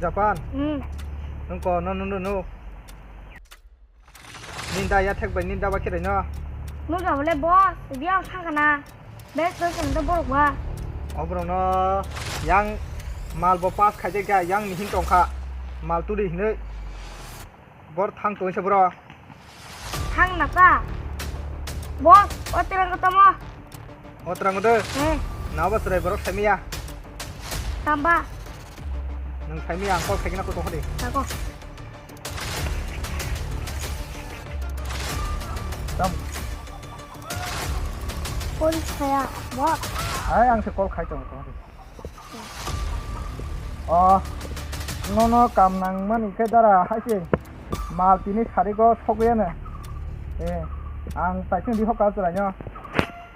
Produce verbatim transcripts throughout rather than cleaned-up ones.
Japan. Hmm. Nung ko no no no no. Ninda ya thek bai ninda ba khirai no. Nung ja bole boss, dia thang kana. Best boss ang to borok ba. Oborok no yang mal bo pass khai de ga yang ni hin tong kha. Mal turi hinoi. Bor thang tong se bro. Thang na ka. Boss, o terang ko tamo. O terang de. Eh. Na ba chwrai borok saimiya. Tamba. Nung saimiya ang call khaikna ko tong de. Tako. Tam. Police kaya. Wa. Ai ang se call khai tong tong de. O, nono kam nangmani khe dara hai se mal tini sarigo sogwi ano. Eh, ang taising di hoka chwraino.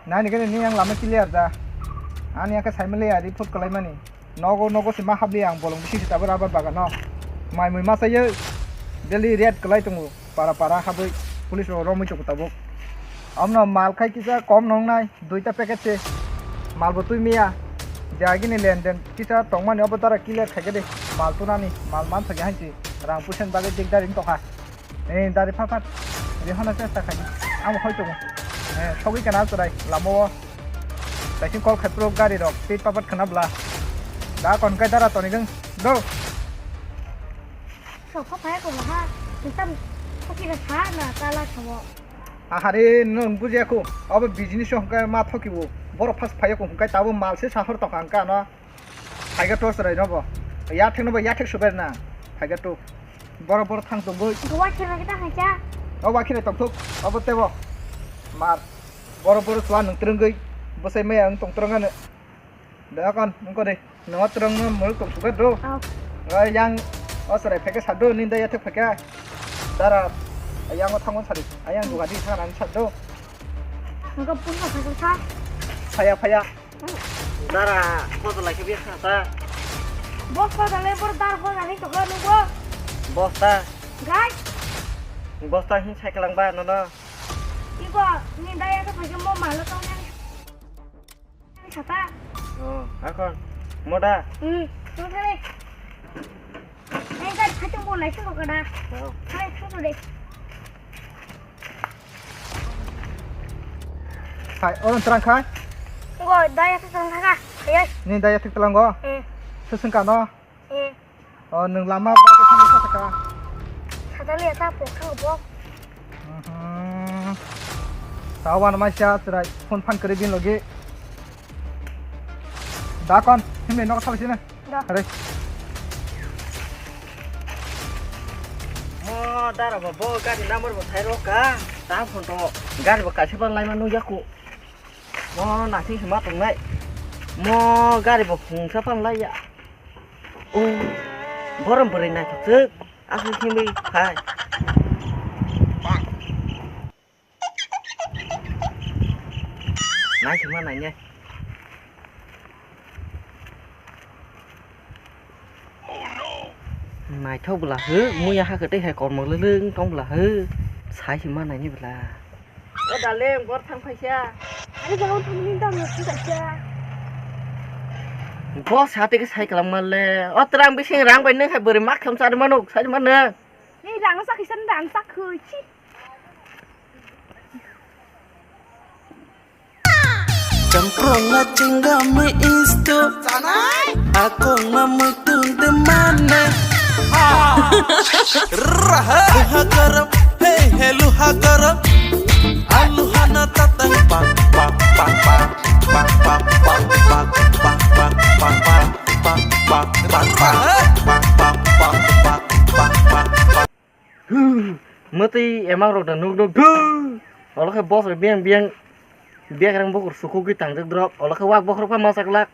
Nani khe ni ang lama clear da. Ani akhe saimali ari phut kalaimani. Nogo nogo se ma habli ang bolong bisi se tabuk rubber bagano. Mai mui ma sayo daily red kalai tongo. Para para habwi police rok romwi tongo tabuk. Amno mal khai kisa kom nongnai. Duita packet se mal bo twi miya. Je agini lenden kisa tongmani obo dara clear khaikhe de. Mal tunani, mal man thagi hansi. Rang pusen bagwi dikdar wng tongkha. Eh, dari phat phat. Rihona chesta khai. Amo hoi tongo. Eh, sogwi kana chwrai lama o. Taising call khai pro gari rok. Tit papat khana bla. Da kon kai dara toni geng. Do. Sok kok phai ko ha. Tam. Kok kira sa na ta la samo. Ahare, nwng bujiya kho, abo business o hwnkhe ma thokibo, borok first phaiya kho hwnkhe tabuk mal se sahor tongkha hwnkhe ano, phaiga to chwrai no bo, yathek no bo yathek suber na, phaiga to, borok borok thang tongwi. Gowa khela kita khacha. O ba khire tongthok, abo tebo, mar, borok borok chwla nwng twrwngwi, bwsai maya wng tong twrwng ano. Dakon, nungko de. Nungo twrwngno mwrwk tong sugar do. Oh. Oi, yang, o chwrai phaikhe sado, ninda yathek phaikhe. Dara, yang o thango sadi. Ayang duga di thang nang sado. Nungko puno phaikhe sa. Phaya, phaya. Hmm. Dara, koto lai khe biya sa ta. Bosta dale bor dar ho nani to ko nungko. Bosta. Gai. Bosta hin cycle lang ba nono. Iko, ninda yathek phaikhe mo malo tong nani. Sata. Oh, akon. Moda. Hmm, tong thale. Neng ka khatung bo lai sung kada. Oh. Hai, sung de. Hai, orang terang kai? Ngo, daya sung thaka. Yes. Ni daya tik telang go. Hmm. Sesung kano. Eh. Oh, nwng lama ba khe thangwi kha sakha. Sadali ata pok thang bo. Mhm. Tawan mai sia chwrai phone phan kwrwi bin logi. Dakon, himni nok thang sini. Da. Are. Mo dara bo, bo gari number bo thai ro ka. Ta phone to gari bo kaisa ban lai ma nung yaku. Mo naising se ma tongnai. Mo gari bo phungsa pan lai ya. O, borom bwrwi naithokswk. Aswk himwi phai. Naising ma nainai. Naithok bwla hw, muya hakhe tei hai kormo lwlwng tong bwla hw. Sai se ma naini bwla. O darling, bor thang phaisa. Ani jaga thang ni dam ni phaisa. Bo sa te ke sai kalang ma le. O tram bising rang bai nang hai bwrwi mak kham sa ma nuk, sai ma nang. Ni rang sa khisan rang sa khoi chi. Champrong na chinga mi isto. Akong na mutung de mane. Luha garam, hey, hey, luha garam. Aluhana tatang pa, pa, pa, pa. Mwtwi emang rok da nuk nuk du. Olo khe boss rok biyang biyang, biyakrang bukur sukhugwi tangjak drop. Olo khe wak bokhorok pha masa glak.